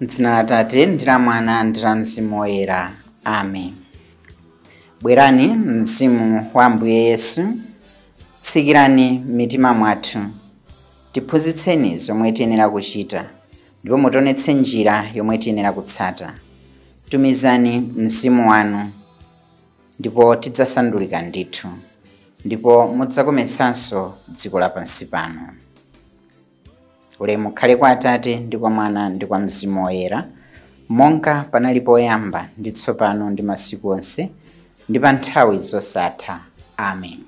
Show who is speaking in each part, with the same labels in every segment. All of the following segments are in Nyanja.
Speaker 1: M'dzina la Atate ndi la Mwana ndi la Mzimu Woyera. Amen. Bwerani Mzimu wa Ambuye Yesu, tsikirani m'mitima mwathu, tiphunzitseni zomwe tiyenera kuchita, ndipo mutionetse njira yomwe tiyenera kutsata. Tumizani Mzimu wanu, ndipo tidzasandulika ndithu, ndipo mudzakometsanso dziko lapansi pano. Ulemu ukhale kwa Atate ndi kwa Mwana ndi kwa Mzimu Woyera, monga panali poyamba ndi tsopano ndi masiku onse ndi pa nthawi zosatha. Amen.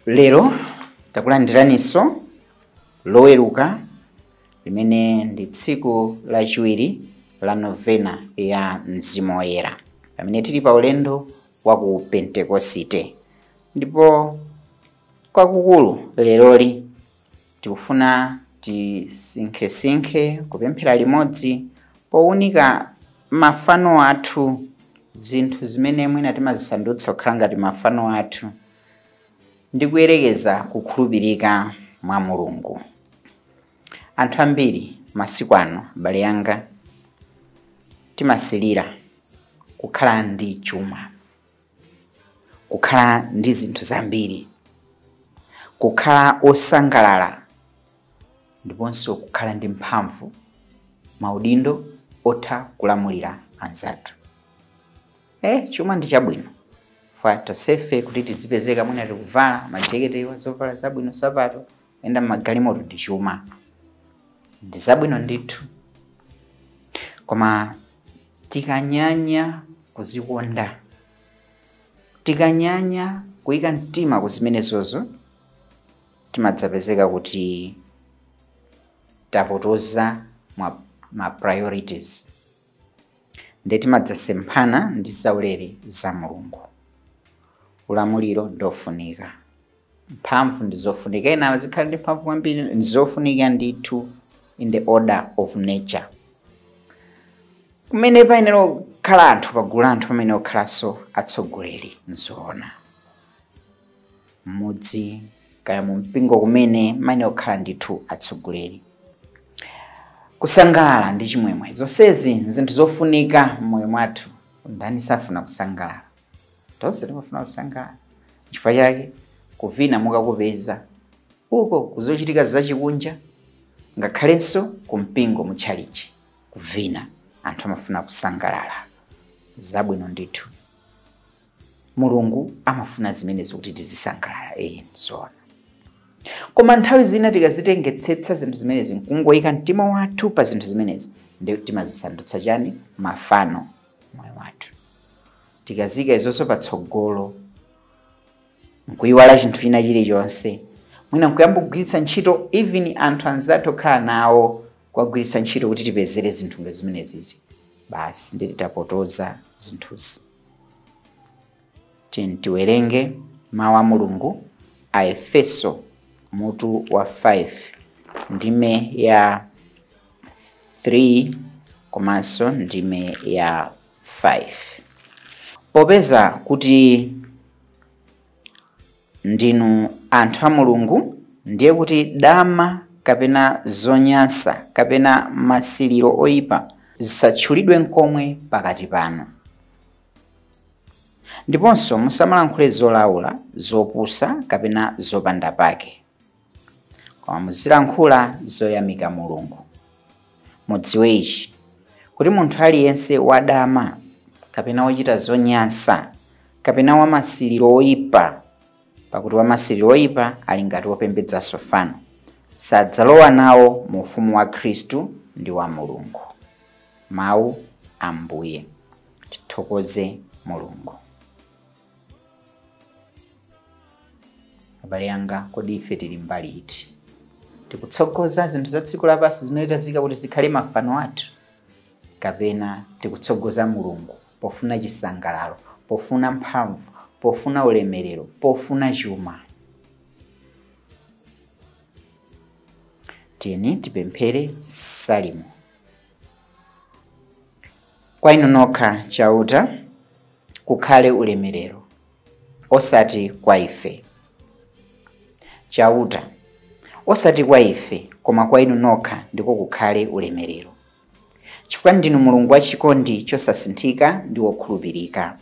Speaker 1: Lero takulandiraninso Loweruka limene ndi tsiku lachiwiri la novena ya Mzimu Woyera, pamene tili pa ulendo wa ku Pentekosite. Ndipo kwakukulu leroli tikufuna tisinkhesinkhe kupemphera limodzi powunika mafano athu, zinthu zimene mwina timazisandutsa kukhala ngati mafano athu, ndi kuyerekeza kukhulupirika mwa Mulungu. Anthu ambiri masiku ano, abale anga, timasilira kukhala ndi chuma, kukhala ndi zinthu zambiri, kukhala osangalala, ndiponso kukhala ndi mphamvu, maudindo otha kulamulira anzathu. Chuma ndi chabwino fa tonsefe kuti tizipezeka mwina tikuvala majeketi, zovala zabwino, sapato, kuyenda m'magalimoto ndi chuma, ndi zabwino ndithu. Koma tikanyanya kuzikonda, tikanyanya kuyika mtima ku zimenezozo, timadzapezeka kuti tapotoza ma priorities, ndi timadzasemphana ndi zaulere za Mulungu. Ulamuliro ndofunika, mphamvu ndizofunika, ena azikhala ndi mphamvu kwambiri, ndizofunika ndithu in the order of nature. Kumene payenera kukhala anthu pagulu anthu, pamene kukhalanso atsogoleri nzoona. Mmudzi kaya mu mpingo kumene mayenera kukhala ndithu atsogoleri. Kusangalala ndi chimwemwe, zonsezi nzinthu zofunika m'moyo mwathu. Ndani safuna kusangalala? Tonse timafuna kusangalala. Chifukwa chake kuvina mukakupeza uko kuzochitika zachikunja, ngakhalenso kumpingo mutchalichi kuvina, anthu amafuna kusangalala. Zabwino ndithu. Mulungu amafuna zimenezo kuti tizisangalala. Zoona. Koma nthawi zina tikazitengetsetsa zinthu zimenezi, nkungoyika mtima wathu pa zinthu zimenezi, ndi timazisandutsa chani? Mafano moyo wathu. Tikazika izonso patsogolo, nkuyiwala chinthu china chilichonse, mwina nkuyamba kugwiritsa ntchito even anthu anzathu okhala nawo, kuwagwiritsa ntchito kuti tipezere zinthu nga zimenezizi, basi ndi titapotoza zinthuzi. Tiwerenge mawu a Mulungu a Efeso mutu wa 5 ndime ya 3 komanso ndime ya 5. Popeza kuti ndinu anthu a Mulungu, ndiye kuti dama kapena zonyansa kapena masiliro oyipa zisatchulidwe nkomwe pakati panu. Ndiponso musamalankhule zolaula, zopusa kapena zopanda pake, koma muzilankhula zoyamika Mulungu. Mudziwe ichi, kuti munthu aliyense wadama kapena wochita zonyansa kapena wamasiliro oyipa, pakuti wamasiliro oyipa ali ngati wopembedza fano, sadzalowa nawo mu ufumu wa Khristu ndi wa Mulungu. Mawu a Ambuye. Tithokoze Mulungu. Abale anga, kodi ife tili mbali iti? Tikutsogoza zinthu za dziko lapansi zimene tazika kuti zikhale mafano athu, kapena tikutsogoza Mulungu pofuna chisangalalo, pofuna mphamvu, pofuna ulemerero, pofuna chuma? Tiyeni tipemphere Salimo. Kwa inu nokha Chauta kukhale ulemerero, osati kwa ife. Chauta, osati kwa ife, koma kwa inu nokha ndiko kukhale ulemerero, chifukwa ndinu Mulungu wachikondi chosasinthika ndi wokhulupirika.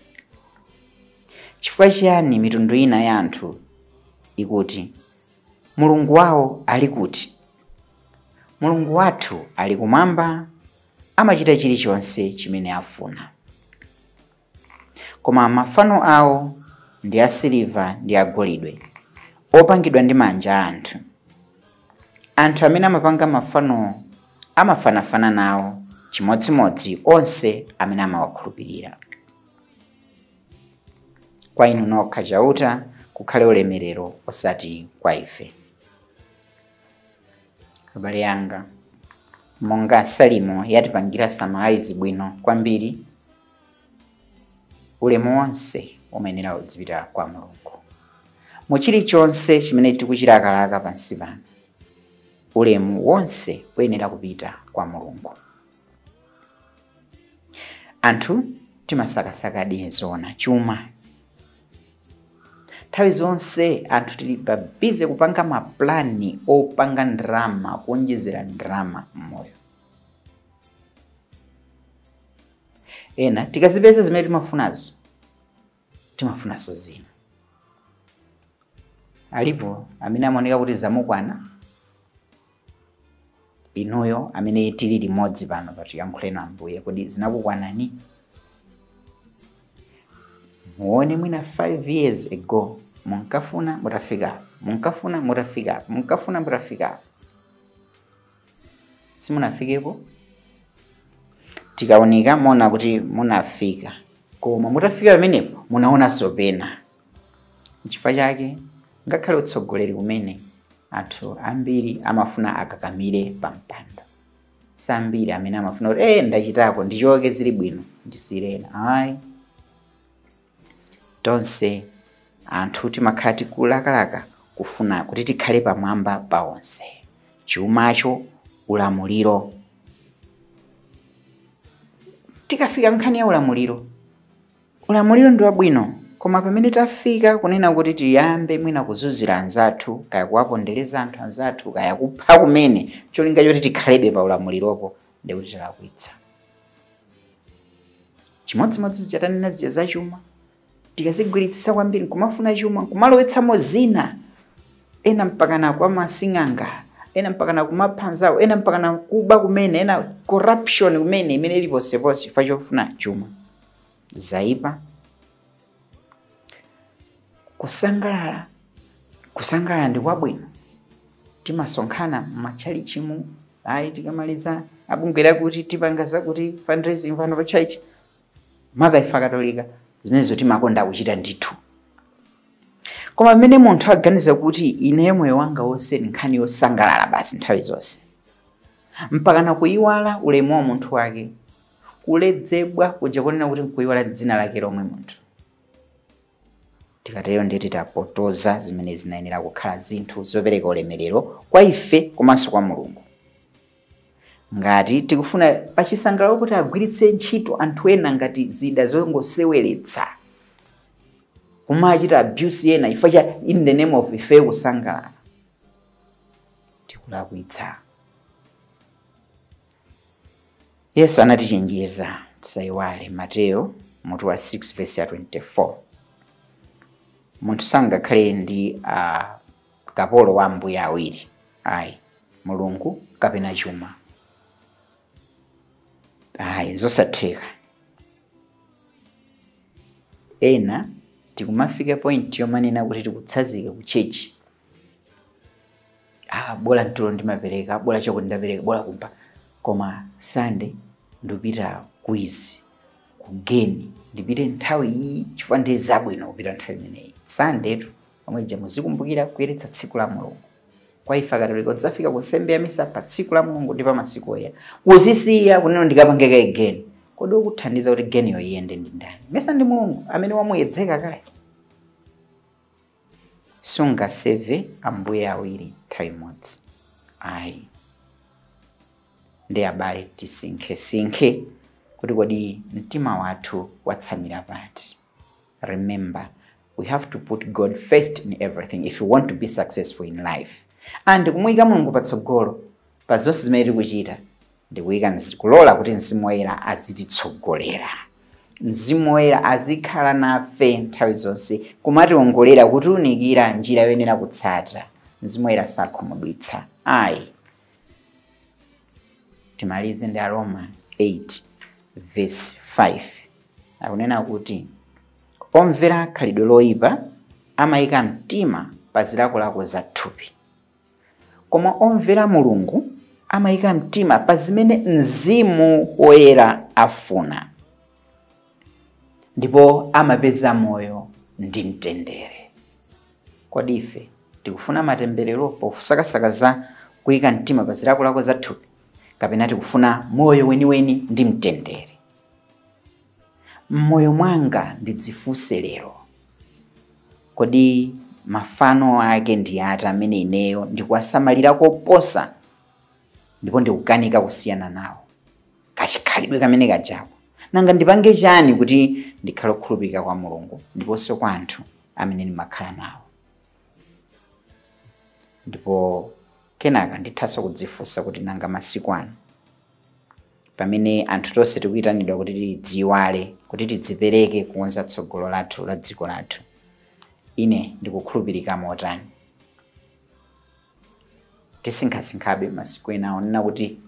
Speaker 1: Chifukwa chiyani mitundu ina ya anthu ikuti, Mulungu wawo ali kuti? Mulungu wathu ali kumwamba, amachita chilichonse chimene afuna. Koma mafano awo ndi asiliva ndi agolide, opangidwa ndi manja a anthu. Anthu amene amapanga mafano amafanafana nawo chimodzimodzi onse amene amawakhulupirira. Kwa inu nokha Chauta kukhale ulemerero, osati kwa ife. Abale anga, monga Salimo yatipangira summarize bwino kwambiri, ulemu wonse umayenera kudzipita kwa Mulungu. Mu chilichonse chimene tikuchilakalaka pansi pano, ulemu wonse uyenera kupita kwa Mulungu. Anthu timasakasaka zona chuma. Nthawi zonse anthu tili pa busy kupanga maplani opanga ndrama, kuonjezera ndrama mmoyo. Ena tikazipeza zimene timafunazo, timafunanso zina. Alipo amene amaoneka kuti zamukwana, inuyo amene tili limodzi pano patiyankhuleni Ambuye, kodi zinakukwanani? Muone mwina 5 years ago munkafuna mutafika, munkafuna mutafika, munkafuna mutafika, simunafikepo. Tikaoneka muona kuti munafika, koma mutafika pamenepo munaonanso pena. Nchifukwa chake ngakhale utsogoleri kumene anthu ambiri amafuna akakamire pampando, sambiri amene amafuna kuti ndachitako ndichoke zili bwino ndisirena. Ayi, tonse anthu timakhala tikulakalaka kufuna kuti tikhale pamwamba pa onse, chumacho, ulamuliro. Tikafika nkhani ya ulamuliro, ulamuliro ndi wabwino, koma pamene tafika kunena kuti tiyambe mwina kuzunzira anzathu, kaya kuwapondereza anthu anzathu, kaya kupha kumene, cholinga choti tikhalebe pa ulamuliropo, ndikuti tilakwitsa. Chimodzimodzi zichatanena zija za chuma, tikazigwiritsitsa kwambiri nkumafuna chuma, nkumalowetsamo zina, ena mpakana kwa masing'anga, ena mpakana kumapha anzawo, ena mpakana kuba kumene, ena corruption kumene imene ili posepose chifukwa chofuna chuma. Zaipa. Kusangalala, kusangalala ndi kwabwino. Timasonkhana m'matchalichimu, ayi tikamaliza abungwera kuti tipanga zakuti fundraising pano pa church, maka ife Akatolika zimenezo timakonda kuchita ndithu. Koma pamene munthu aganiza kuti ine moyo wanga wonse ndi nkhani yosangalala basi nthawi zonse, mpakana kuyiwala ulemu wa munthu wake, kuledzebwa kuja kunena kuti nkuyiwala dzina lake lomwe munthu, tikatero ndiye titapotoza zimene zinayenera kukhala zinthu zopereka ulemerero kwa ife komanso kwa Mulungu. Ngati tikufuna pachisangalalo kuti agwiritse ntchito anthu ena ngati zida zongoseweretsa, kumachita abuse ena chifukwa cha in the name of ife kusangalala, tikulakwitsa. Yesu anatichenjeza tisayiwale, Mateyo mutu wa 6 verse ya 24. Munthu sangakhale ndi kapolo wa ambuye awiri, ayi, Mulungu kapena chuma, ayi, zosatheka. Ena tikumafika point yomanena kuti tikutsanzika ku church, bola mtulo ndimapereka, bola chakuti ndapereka, bola kumpa, koma Sunday ndipita quiz kugeni, ndipite nthawi iyi chifukwa ndiye zabwino kupita nthawi imeneyi. Sunday tu omwe ija muzikumbukira kuyeretsa tsiku la Mulungu. Kwa ife Akatolika udzafika ku nsembe ya misa pa tsiku la Mulungu ndi pa masiku oyera, kuzisiya kunena ndikapangeka again. Kodi ukuthandiza kuti geniyo iyende ndi ndani? Mesa ndi Mulungu amene wamuyedzeka kale. Sungaseve ambuye awiri nthawi imodzi, ayi. Ndi abale tisinkhesinkhe kuti kodi mtima wathu watsamira pati. Remember, we have to put God first in everything if you want to be successful in life. And kumuyika Mulungu patsogolo pa zonse zimene tikuchita ndikuyika kulola kuti Mzimu Woyera azititsogolera. Mzimu Woyera azikhala nafe nthawi zonse, kumatiwongolera, kutiwunikira njira yoyenera kutsata. Mzimu Woyera sakhumudwitsa ayi. Timalize ndi Aroma 8 verse 5, akunena kuti omvera khalidwe loyipa amayika mtima pa zilakolako za thupi, koma omvera Mulungu amayika mtima pa zimene Mzimu Woyera afuna, ndipo amapeza moyo ndi mtendere. Kodi ife tikufuna matemberero posakasaka za kuyika mtima pa zilakolako za thupi, kapena tikufuna moyo weniweni ndi mtendere? Mmoyo mwanga ndidzifunse lero, kodi mafano ake ndi ati amene ineyo ndikuwasamalira koposa ndipo ndikukanika kusiyana nawo kachikhalidwe kamene kajako? Nanga ndipange chani kuti ndikhale okhulupirika kwa Mulungu ndiponso kwa anthu amene ndimakhala nawo? Ndipo kenaka ndithanso kudzifunsa kuti nanga masiku ano pamene anthu tonse tikuyitanidwa kuti tidziwale, kuti tidzipereke kukonza tsogolo lathu la dziko lathu, ine ndikukhulupirika motani? Tisinkhasinkhabe masiku ena onena kuti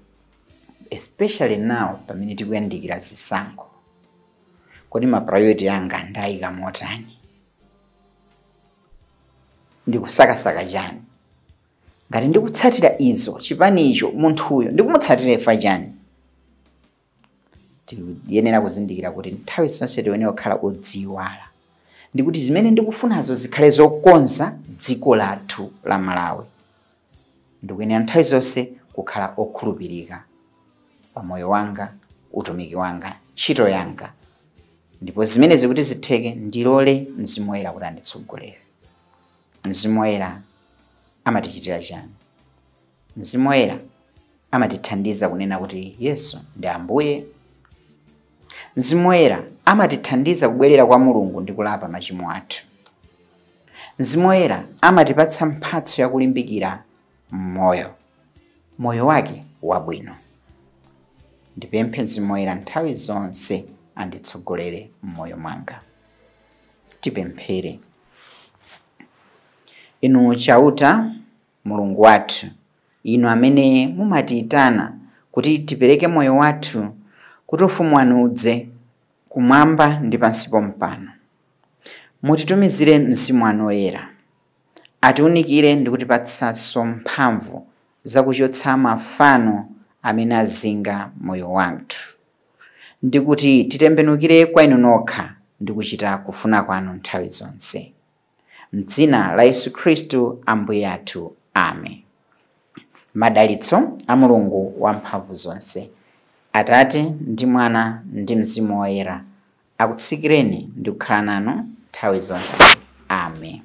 Speaker 1: especially now pamene tikuyandikira zisankho, kodi ma priority anga ndayika motani? Ndikusakasaka chani? Ngati ndikutsatira izo, chipanicho, munthuyo ndikumutsatira ifa chani? Tiyenera kuzindikira kuti nthawi zonse tiyenera kukhala odziwala, ndikuti zimene ndikufunazo zikhale zokonza dziko lathu la Malawi. Ndikuyenera nthawi zonse kukhala okhulupirika pa moyo wanga, utumiki wanga, ntchito yanga, ndipo zimene zikuti zitheke ndilole Mzimu Woyera kuti anditsogolere. Mzimu Woyera amatichitira chani? Mzimu Woyera amatithandiza kunena kuti Yesu ndi Ambuye. Mzimu Woyera amatithandiza kubwerera kwa Mulungu ndi kulapa machimo athu. Mzimu Woyera amatipatsa mphatso yakulimbikira moyo, moyo wake wabwino. Ndipemphe Mzimu Woyera nthawi zonse anditsogolere mmoyo mwanga. Tipemphere. Inu Chauta Mulungu wathu, inu amene mumatiyitana kuti tipereke moyo wathu kuti ufumu wanu udze kumwamba ndi pansi pompano, mutitumizire Mzimu wanu Woyera atiwunikire ndi kutipatsanso mphamvu zakuchotsa mafano amene azinga moyo wathu, ndi kuti titembenukire kwa inu nokha ndi kuchita kufuna kwanu nthawi zonse. Mdzina la Yesu Khristu Ambuye athu, amen. Madalitso a Mulungu wamphamvu zonse, Atate ndi Mwana ndi Mzimu Woyera, akutsikireni ndi kukhala nanu nthawi zonse. Amen.